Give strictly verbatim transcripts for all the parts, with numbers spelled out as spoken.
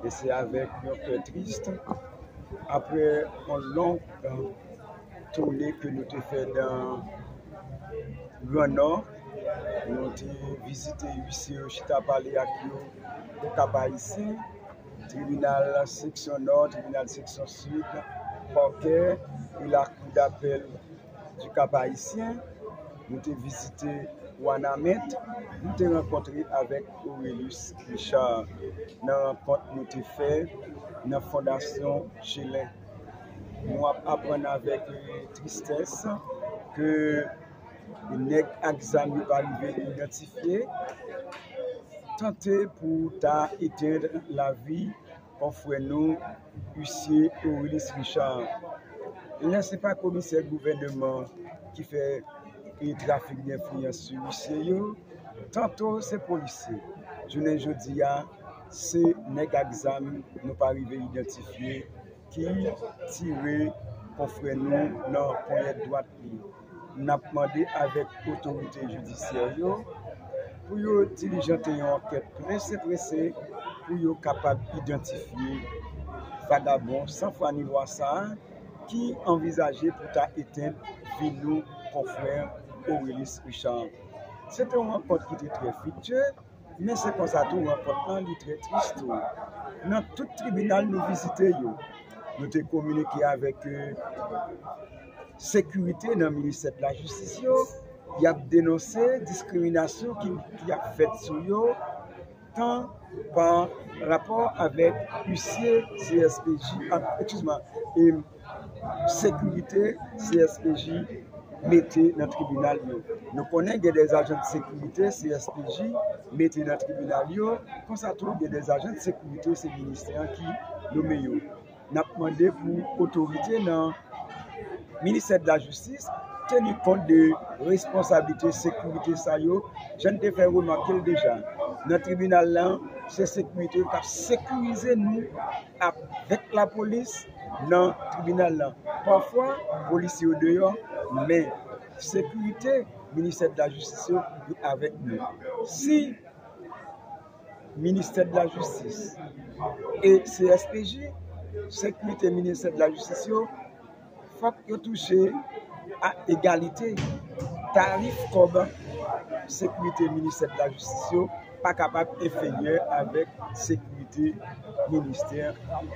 E se avèk yon kè tris, apre yon long toune ke nou te fè nan Gran Nò, nou te vizite huissier yo, chita pale ak yo pou Kap Ayisyen, tribinal seksyon Nò, tribinal seksyon Sid, pakè e lakou dapèl di Kap Ayisyen. Nou te vizite Wanament, nou te rankontre avèk Orelus Richard nan rankont nou te fè nan Fondasyon Chelè. Nou ap aprann avèk tristès ke nèg ak zam yo pa rive idantifye, tante pou ta etenn lavi konfrè nou, huissier Orelus Richard. Lè se pa komisè gouvènman ki fè e trafik denfliyans sou huissier yo, tanto se polisye. Jounen jodi a, se nèg ak zam nou pa rive idantifye ki tire konfrè nou nan ponyèt dwat li. N ap mande avèk otorite jidisyè yo pou yo dilijante yon ankèt prese prese pou yo kapab idantifye vagabon san fwa ni lwa sa a ki anvizaje pou ta etenn vi nou konfrè Orelus Richard. Se te yon rankont ki te trè fritye, men se konsa tou rankont lan li trè tris tou. Nan tout tribinal nou vizite yo, nou te kominike avèk sekirite nan ministè de la jistis yo, y ap denonse diskriminasyon ki, ki ap fèt sou yo, tan pa rapò avèk huissier C S P J, a, excuse-moi, e sekirite C S P J mete nan tribinal yo. Nou konnen gen de ajan de sekirite C S P J mete nan tribinal yo, konsa tou gen de ajan de sekirite se ministè an ki nome yo. N ap mande pou otorite nan ministè de la jistis teni kont de responsablite sekirite sa yo, jan n te fè remake l deja. Nan tribinal lan, se sekirite yo k ap sekirize nou avèk lapolis nan tribinal lan. Pafwa, polisye yo deyò, men sekirite ministè de la jistis yo, yo avèk nou. Si ministè de la jistis e C S P J, sekirite ministè de la jistis yo, fòk yo touche a egalite. Tarif kòb sekirite ministè de la jistis yo pa kapab enferyè avèk sekirite ministè,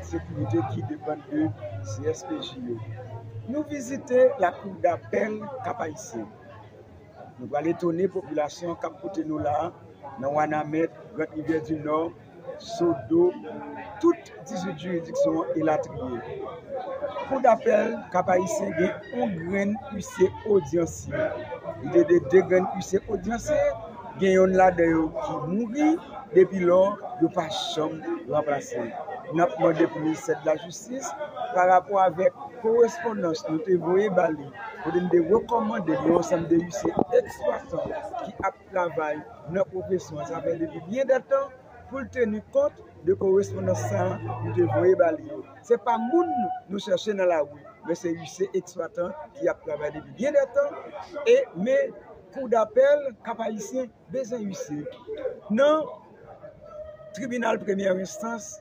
sekirite ki depann de C S P J yo. Nou vizite lakou dapèl Kap Ayisyen. Nou pral etone popilasyon k ap koute nou la a, nan Wanament, Grande Rivière du Nord, Sodo, tout dizuit jiridiksyon an elatriye. Kou dapèl Kap Ayisyen gen yon grenn huissier odyansye. Li te de de grenn huissier odyansye, gen yonn ladan yo ki mouri, depi lò, yo pa janm ranplase. N ap mande pou ministè de la jistis, pa rapò avèk korespondans nou te voye ba li, kote n te rekòmande yon ansanm de huissier eksplwatan ki ap travay nan pwofesyon an, sa fè depi byen dè tan, pou l teni kont de korespondans sa a nou te voye ba li yo. Se pa moun nou chèche nan lari, men se huissier eksplwatan ki ap travay depi byen dè tan, e men kou dapèl Kap Ayisyen bezwen huissier. Nan tribinal premyè enstans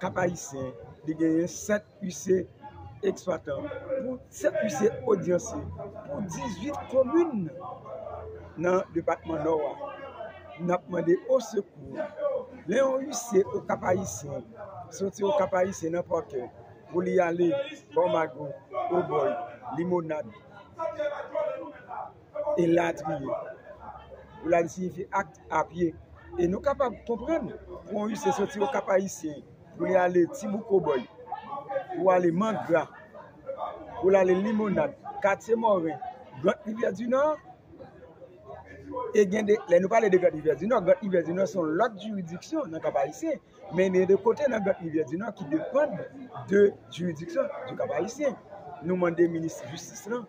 Kap Ayisyen, li genyen sèt huissier eksplwatan, pou sèt huissier odyansye pou dizuit komin nan depatman Nò a. N ap mande osekou, lè yon huissier o Kap Ayisyen soti o Kap Ayisyen nan pakè pou li ale Bòmago, Obòy, Limonad, elatriye, pou l al siyifye ak a pye. E nou kapab konprann pou yon huissier soti o Kap Ayisyen, pou li ale Tibouko Bòy, pou ale Mangra, pou l ale Limonad, Katye Mòren, Grande Rivière du Nord. E gen de, lè nou pale de Grande Rivière du Nord, Grande Rivière du Nord se yon lòt jiridiksyon nan Kap Ayisyen. Men gen de kote nan Grande Rivière du Nord ki depann de jiridiksyon di Kap Ayisyen. Nou mande minis jistis lan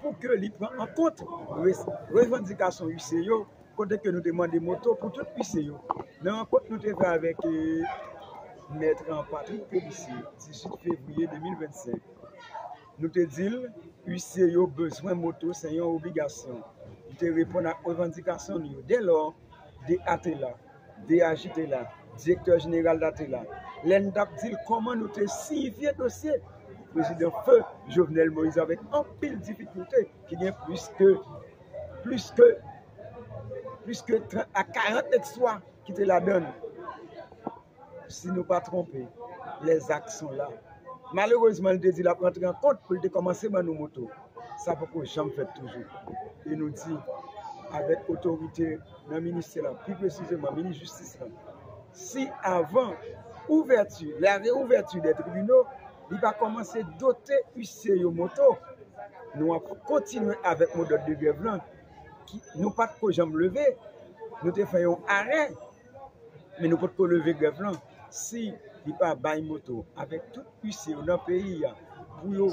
pou ke li pran an kont re-, revandikasyon huissier yo, kote ke nou te mande moto pou tout huissier yo. Nan rankont nou te fè avèk, eh, mèt Patrick Pélissier, dizuit fevriye de mil vennsenk, nou te di l, huissier yo bezwen moto, se yon obligasyon. Li te reponn ak revandikasyon nou yo. Dèlò, D A te la, D A J te la, Direktè jeneral la te la. Lè n t ap di l kòman nou te siyifye dosye prezidan feu Jovenel Moïse avèk anpil difikilte, ki gen plis ke, plis ke, plis ke trant a karant ekstra ki te ladan l. Si nou pa twonpe, les actes sont là. Malerezman, li te di l ap rantre an kont pou l te kòmanse ban nou moto. Sa poko janm fèt toujou. E nou di, avèk otorite nan ministè la, pi presizeman minis jistis la, si avan ouvèti, la reouvèti dè tribinal, li pa kòmanse dote isye yo moto, nou ap kontinye avèk modòd de grèv lan. Ki, nou pa t ko janm leve, nou te fè yon arè, men nou potko leve grèv lan. Si li pa bay moto avèk tout isye yo nan peyi a pou yo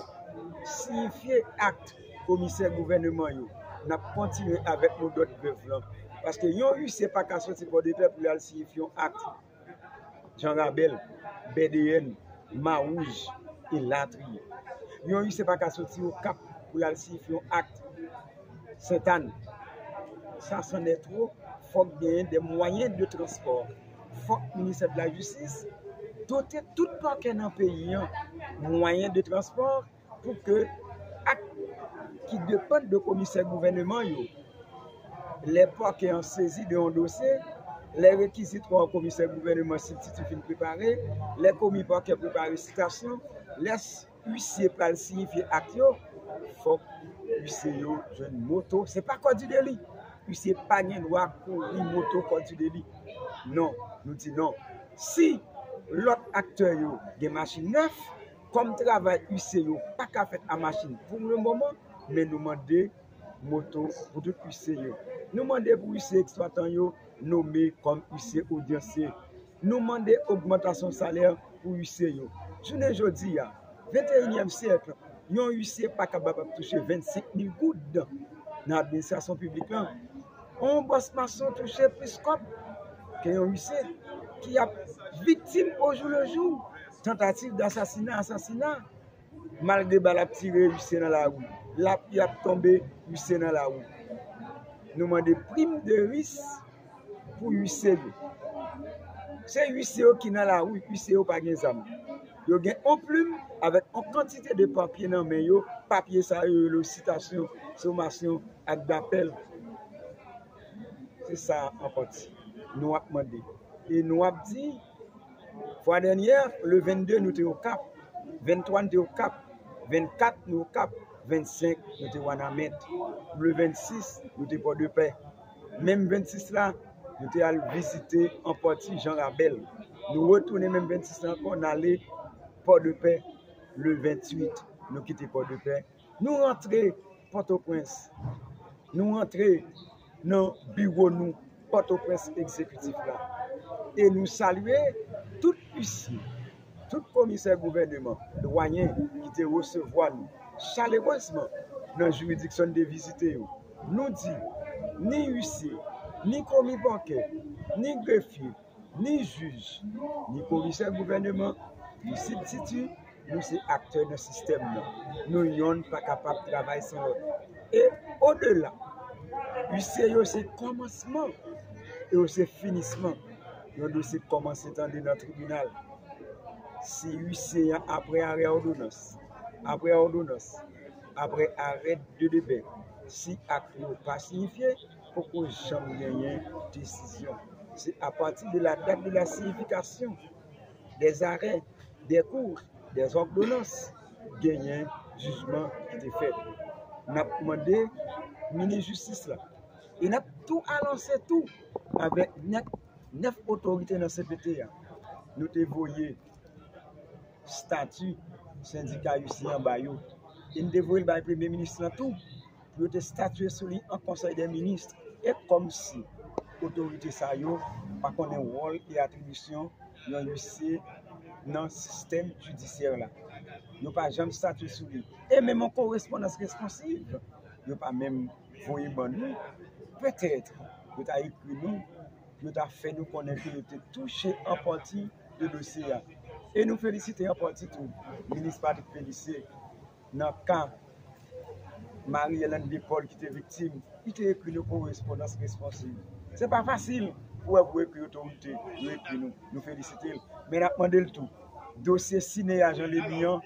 siyifye akt komisè gouvèneman yo, n ap kontinye avèk modòd grèv lan. Paske yon isye pa ka soti Pòdepè pou l al siyifye yon akt. Jan Rabèl, B D N, Mawouj, elatriye. Yon isye pa ka soti Okap pou l al siyifye yon akt Sentàn. Sa c'en est trop. Fòk genyen de mwayen de transpò. Fòk ministè de la jistis dote tout pakè nan peyi an mwayen de transpò pou ke akt ki depann de komisè gouvèneman yo, lè pakè an sezi de yon dosye, lè rekizitwa komisè gouvèneman sibstiti fin prepare, lè komi pakè prepare sitasyon, lè isye pral siyifye akt yo, fòk isye yo jwenn moto. Se pa kòdi de li. Isye pa gen dwa kouri moto kòdi de li. Non, nou di non. Si lòt aktè yo gen machin nèf, kòm travay isye yo pa ka fèt a machin pou le moman, men nou mande moto pou tout isye yo. Nou mande pou isye eksplwatan yo nome kòm isye odyansye. Nou mande ogmantasyon salè pou isye yo. Jounen jodi a, venteyinyèm syèk, yon isye pa kapab ap touche vennsenk mil goud nan administrasyon piblik lan. Yon bòs mason touche plis kòb ke yon isye ki ap viktim ojou le jou tantativ dasasina, asasina. Malgre bal ap tire, isye nan lari. Lapli ap tonbe, isye nan lari. Nou mande prim de risk pou isye yo. Se isye yo ki nan lari, isye yo pa gen zam. Yo gen yon plim avèk yon kantite de papye nan men yo. Papye sa yo rele sitasyon, somasyon ak dapèl. Se sa an pati nou ap mande. E nou ap di, fwa dènyè, le vennde, nou te Okap. Venntwa, nou te Okap. Vennkat, nou Okap. Vennsenk, nou te Wanament. Le vennsis, nou te Pòdepè. Menm vennsis la, nou te al vizite an pati Jan Rabèl. Nou retounen menm vennsis la ankò, n ale Pòdepè. Le venntuit, nou kite Pòdepè. Nou rantre Pòtoprens. Nou rantre nan biwo nou, Pòtoprens egzekitif la. E nou salye tout isye, tout komisè gouvèneman, dwayen ki te resevwa nou chalerezman nan jiridiksyon n te vizite yo. Nou di, ni isye, ni komi pakè, ni grefye, ni jij, ni komisè gouvèneman, ni sibstiti, nou se aktè nan sistèm nan. Nou yonn pa kapab travay san lòt. E odela, isye yo se kòmansman e yo se finisman yon dosye k kòmanse tande nan tribinal. Si isye an, apre arè òdonans, apre òdonans, apre arè de depè, si akt yo pa siyifye, poko janm genyen desizyon. Se apati de la dat de la siyifikasyon dè arè, dè kou, dè òdonans, genyen jijman ki te fèt. N ap mande minis jistis la, e n ap tou anonse tou avèk nèf, nèf otorite nan C P T a, nou te voye stati sendika isye an ba yo. E n te voye l bay premye minis lan tou, pou yo te statye sou li an konsèy dè minis. E kòmsi otorite sa yo pa konnen wòl e atribisyon yon isye nan sistèm jidisyè la. Yo pa janm statye sou li. E menm yon korespondans responsiv, yo pa menm voye ban nou. Petèt, yo ta ekri nou, yo ta fè nou konnen ke yo te touche an pati de dosye a. E nou felisite an pati tou minis Patrick Pélissier nan ka Marie Hélène Depaul ki te viktim, li te ekri nou korespondans responsiv. Se pa fasil Pou wè pou ekri otorite, yo ekri nou. Nou felisite l. Men n ap mande l tou. Dosye Sineya Jean Lemy an,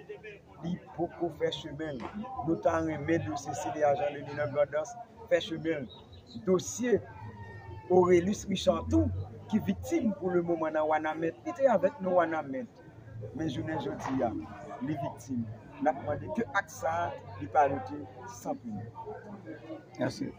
li poko fè chemen l. Nou ta renmen dosye Sineya Jean Lemy nan Grandans fè chemen l. Dosye Orelus Richard tou, ki viktim pou le moman nan Wanament. Li te avèk nou Wanament. Men jounen jodi a, li viktim. N ap mande ke ak sa a, li pa rete san pini. Mèsi.